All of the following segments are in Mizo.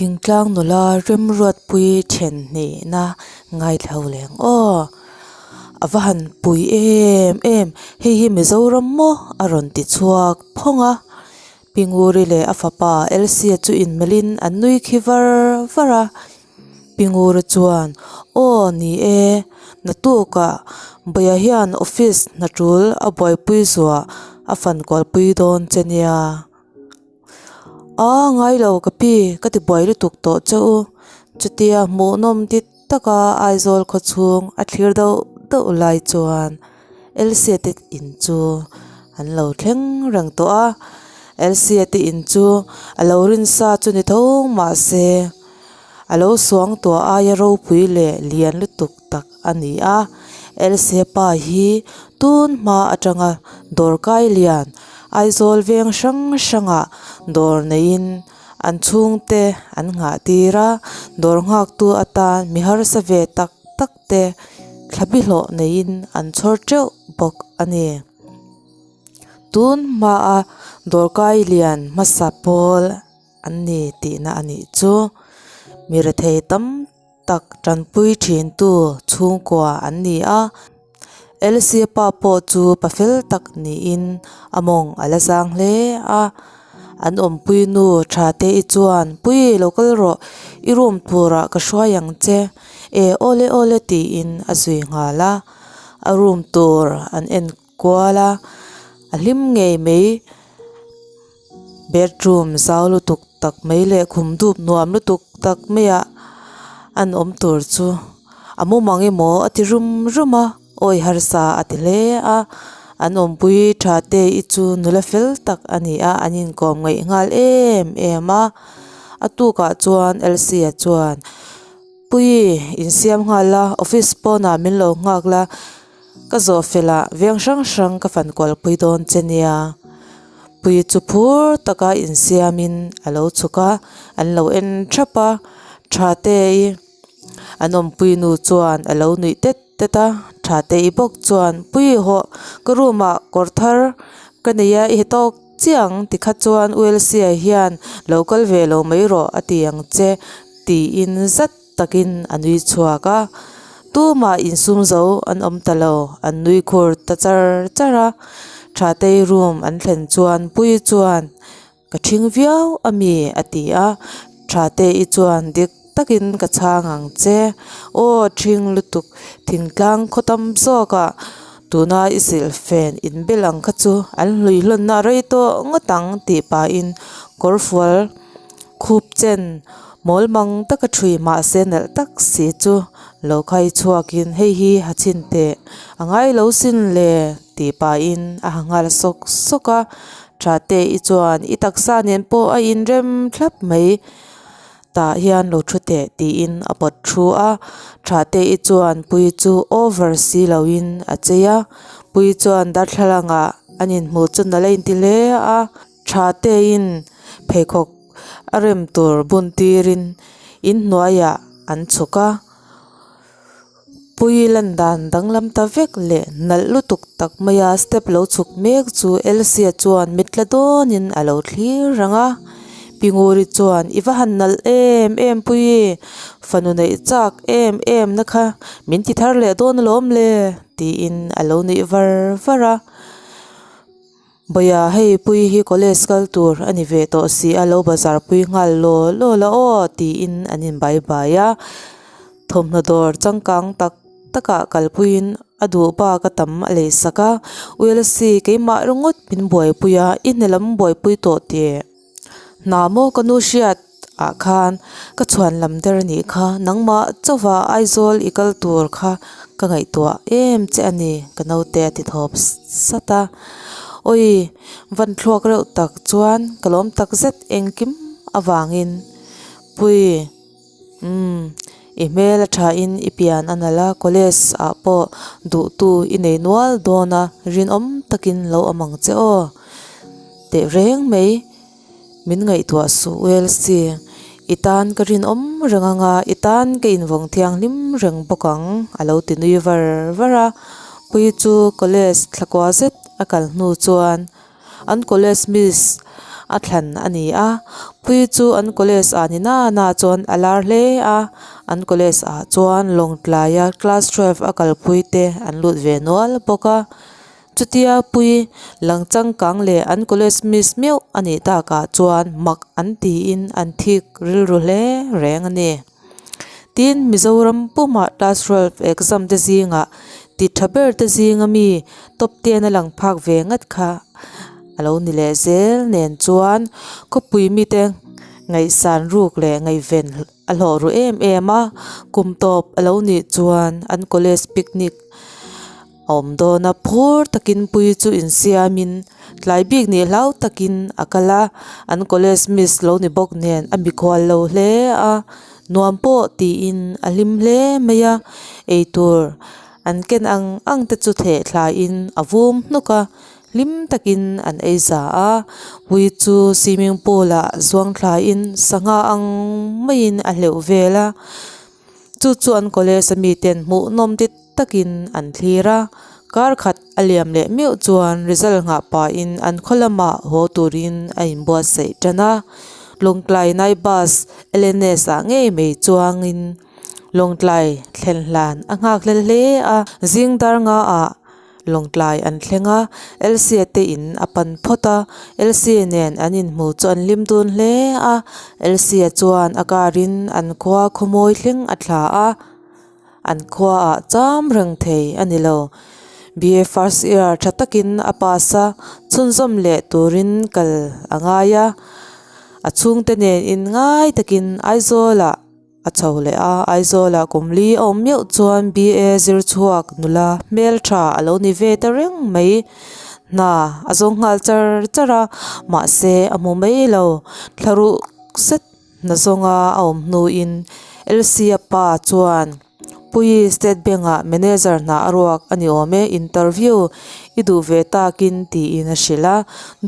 Thingtlang nula remruatpui then hnihna ngaithla leng aw. A va han pui em em hei hi Mizoram maw a rawn ti chhuak phawng a. Pi Nguri leh a fapa Elsia chu inmelhin an nui khi var var a. Pi Nguri chuan Aw ni e, naktukah Bawia hian office hna tul a buaipui zuah a fan kualpui dawn che nia. Aa ngai lo ka pi, ka ti buai lutuk tawh che u. Chutia hmuhnawm ti taka Aizawl khawchhung a thlir deuh deuh lai chuan Elsia te in chu an lo thleng reng tawh a. Elsia te in chu a lo rinsa chu ni tho mahse a lo suang tuah aia ropui leh lian lutuk tak a ni a. Elsia pa hi tun hma atanga dawrkai lian Aizawl veng hrang hrangah dawr neiin an chhungte an nghah tir a, dawr nghaktu atan mi harsa ve tak tak te thlapi hlawh neiin an chhawr teuh bawk a ni. Tun hmaa dawrkai lian hmasa pawl an ni tihna a nih chu. Mi rethei tam tak tanpui thintu chhungkua an ni a. Elsie pa pawh chu pa fel tak niin a mawng a la zang hle a. An awmpui nu tha te i chuan Pui lo kal rawh i room turah ka hruai ang che e awle awle tiin a zui nghal a. A room tur an en kual a, a hlim ngei mai. Bedroom zau lutuk tak mai leh khum dup nuam lutuk tak maiah an awm tur chu a mumang emaw a ti rum rum a awi harsa a ti hle a an awmpui tha te hi chu nula fel tak a ni a an inkawm ngaih nghal em em a a tukah chuan Elsie a chuan Puii insiam nghal la office pawnah min lo nghak la. Ka zawh felah veng hrang hrang ka fan kualpui dawn che nia. Pui chu phur taka insiamin a lo chhuk a, an lo en thap a, Thatei an awmpui nu chuan a lo nuih tet tet a, Thatei bawk chuan Pui hawh ka room ah kawr thar ka nei a i he tawk chiah ang tikha chuan Uelsia hian lo kal ve lo mai rawh a ti ang che tiin zat takin a nui chhuak a, tumah insum zo an awm ta lo, an nui khur ta char char a, Thatei room an thlen chuan Puii chuan ka thing viau a mi a ti a, Thatei chuan dik takin ka chhang ang che, aw thing lutuk thingtlang khaw tam zawkah tuna i silhfen inbel ang kha chu an hlui hlawnna a rei tawh ngawt ang tih pahin kawrfual Khup chen mawl mang taka thui mahse nalh tak si chu lo khai chhuakin hei hi ha chhin teh a ngai lo sin le tih pahin a ha nghal sawk sawk a. Tha te i chuan i taksa nen pawh a inrem thlap mai tah hian lo thu teh tiin a pawt thu a. Tha te i chuan pui chu over si loin a chei a pui chuan darthlalang ah an inhmuh chu nalh a inti hle a. Tha tein pheikhawk a rem tur bun tirin inhnuaiah an chhuk a, pui lan dan danglam ta vek leh nalh lutuk tak maia step lo chhuk mek chu Elsia chuan mit tla dawnin a lo thlir reng a, Pi Nguri chuan i va han nalh em em pui fanu neih chak em em na kha min ti thar leh dawn alawm le tiin a lo nuih var var a. Bawia hei pui hi college kal tur a ni ve tawh si a lo bazar pui nghal law law la aw tiin an in bai bai a thawmhnaw dawr changkang tak takah kalpuiin a duh bak a tam a lei sak a ulc keimah ringawt min buaipui a i hne lam buaipui tawh teh. Hna maw ka nu hriat ah khan ka chhuan lam der a nih kha nangmah chauha Aizawl i kal tur kha ka ngaihtuah em che a ni ka naute a ti thawp sat a awi van thluak reuh tak chuan ka lawm tak zet engkim avangin pui umm i hmel a tha in i pian a nalh a college ah pawh duh tu i nei nual dawn a rinawm takin lo awm ang che aw. Teh reng mai, min ngaihtuah suh Welsi, i tan ka rinawm reng anga i tan ka invawng thianghlim reng bawk ang a lo ti nui var var a. Puii chu college thlakua zet a kal hnu chuan an college miss. a thlan a ni a Puii chu an college ah ni na na chuan a lar hle a an college ah chuan Lawngtlai a class twelve a kalpui te an lut ve nual bawk a chutia Puii lang changkang leh an college miss meuh a nih takah chuan mak an tiin an thik rilru hle reng a ni. Tin, Mizoram pumah class 12 exam te zingah ti tha ber te zinga mi top ten a lang phak ve ngat kha a lo ni leh zel nen chuan khawpui mite ngaihsan ruk leh ngaihven a hlawh ru em em a, kum tawp a lo nih chuan an college picnic a awm dawn a, phur takin pui chu insiamin tlai bik nih hlau takin a kal a, an college miss lo ni bawk nen a mikhual lo hle a, nuam pawh tiin a hlim hle mai a, eitur an ken ang ang te chu theh thlaiin a vum hnuk a, hlim takin an ei za a, pui chu swimming pool ah zuang thlaiin sangha ang maiin a hleuh vel a. Chu chu an college a miten hmuhnawm ti takin an thlir a, kar khat a liam leh meuh chuan result nghah pahin an khaw lamah haw turin a inbuatsaih tan a. Lawngtlai Night Bus LNS ah ngei mai chuangin Lawngtlai thlen hlan a nghak hlel hle a, zing dar nga ah Lawngtlai an thleng a, Elsie te in a pan phawt a, Elsie nen an inhmu chu an hlim dun hle a, Elsie chuan a car in an khua khawmawi thleng a thla a, an khua ah cham reng thei a ni lo. BA first year tha takin a pass a, chhunzawm leh turin kal a ngai a, a chhungte nen in ngai takin Aizawl ah A chho leh a, Aizawlah kum li a awm meuh chuan BA zir chhuak nula hmeltha a lo ni ve ta reng mai. Hna a zawng nghal char char a, mahse a hmu mai lo. Thla ruh zet hna zawnga a awm hnuin Elsie-a pa chuan Puii State Bank-ah manager hna a ruak a ni awm e, interview i duh ve takin tiin a hrilh a.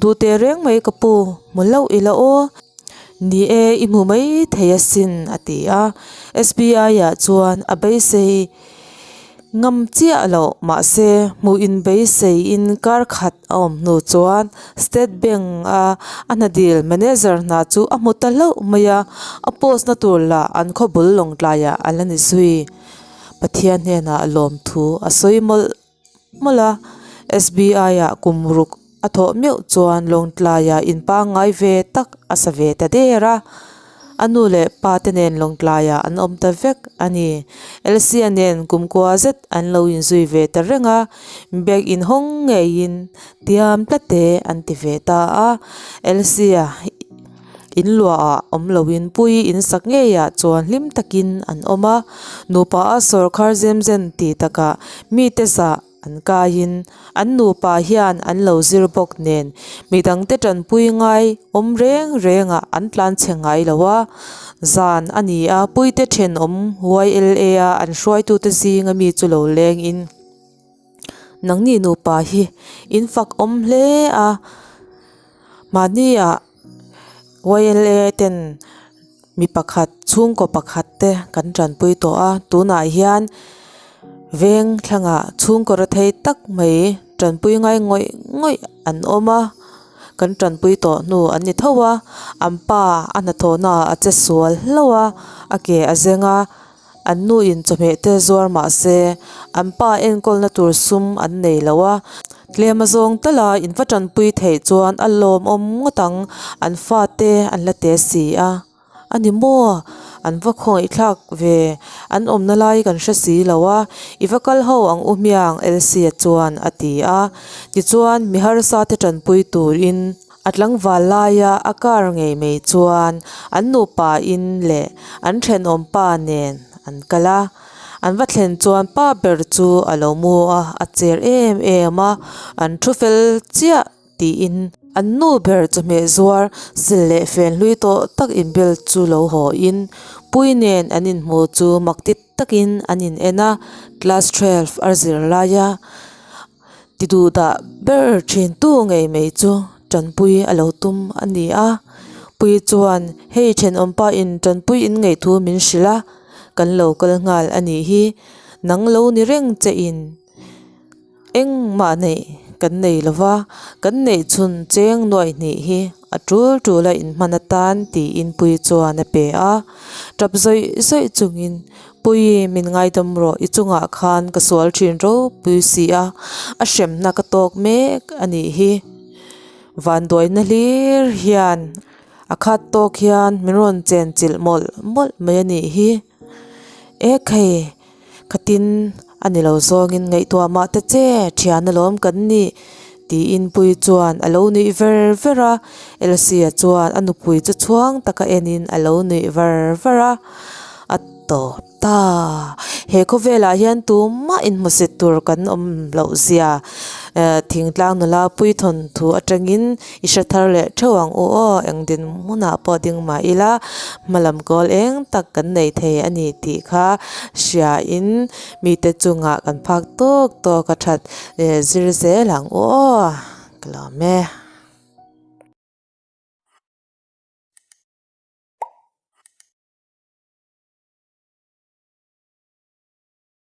Duh teh reng mai ka pu, hmu hlauh ila aw. Ni e, i hmu mai thei asin, a ti a. SBI-ah chuan a beisei ngam chiah loh, mahse hmuh inbeiseiin kar khat a awm hnu chuan State Bank-a a hna dil manager hna chu a hmu ta hlauh mai a, a post na tur lah an khaw bul lawngtlaiah a la ni zui. Pathian hnenah lawmthu a sawi mawlh. Mawlh a, SBI-ah kum ruk a thawh meuh chuan Lawngtlaiah in pangngai ve tak a sa ve ta der a, a nu leh pa te nen Lawngtlaiah an awm ta vek a ni. Elsia nen kumkua zet an lo inzui ve ta reng a, bag inhawng ngeiin tiam tlat te an ti ve ta a, Elsia In luahah awm loin pui in sak ngeiah chuan hlim takin an awm a, nupa a sawrkhar zem zen ti takah mite zah an kaiin an nupa hian an lo zir bawk nen midangte tanpui ngai awm reng rengah an tlan chhe ngai lo a, zan a ni a puite thenawm YLA a an hruaitute zinga mi chu lo lengin. Nangni nupa hi in fak awm hle a mahniah YLA ten mi pakhat chhungkaw pakhat te kan tanpui tawh a tunah hian veng thlangah chhungkaw rethei tak mai tanpui ngai ngawih ngawih an awm a kan tanpui tawh hnu an ni tho a an pa a hnathawhna ah a che sual hlauh a a ke a zeng a. An nu in chawhmeh te zuar mah se an pa enkawlna tur sum an nei lo a, tlem a zawng tal a in va tanpui theih chuan a lawmawm ngawt ang, an fate an la te si a, a ni maw? An va khawngaihthlak ve, an awmna lai kan hre si lo a, i va kal ho ang u hmiang Elsie chuan a ti a, tichuan mi harsa te tanpui turin. A tlangval laia a car ngei mai chuan an nupa in leh an thenawm pa nen an kal a, an va thlen chuan pa ber chu a lo mu a, a cher em em a, an thu fel chiah tiin an nu ber chawhmeh zuar sil leh fen hlui tawh tak inbel chu lo haw in pui nen an inhmu chu mak ti takin an in en a, class 12 a zir laia. Ti duh dah ber thin tu ngei mai chu tanpui a lo tum a ni a, Puii chuan hei thenawmpa in tanpui in ngaih thu min hrilh a, kan lo kal nghal a nih hi, nang lo ni reng che in engmah neih. kan nei lo va, kan neih chhun cheng nuaih hnih hi a tul tul a inhman atan tiin Puii chuan a pe a. Tap zawih zawih chungin, Puii min ngaidam rawh, i chungah khan ka sual thin ropui si a, a hremna ka tawk mek a nih hi. Vanduaina hlir hian a khat tawk hian min rawn chenchilh mawlh mawlh mai a nih hi. Ekhei! Khatin a ni lo zawngin ngaihtuah mah ta che, thian alawm kan nih tiin Puii chuan a lo nuih ver ver a, Elsie chuan a nupui chu chhuang taka enin a lo nuih var var a, a tawp ta. He khawvelah hian tumah inhmusit tur kan awm loh zia thingtlang nula Puii thawnthu atangin I hre thar leh theuh ang u aw, eng din hmunah pawh ding mah ila hmalam kawl eng tak kan nei thei a ni tih kha hriain mite chungah kan phak tawk tawk a that zir zel ang u aw, ka lawm e.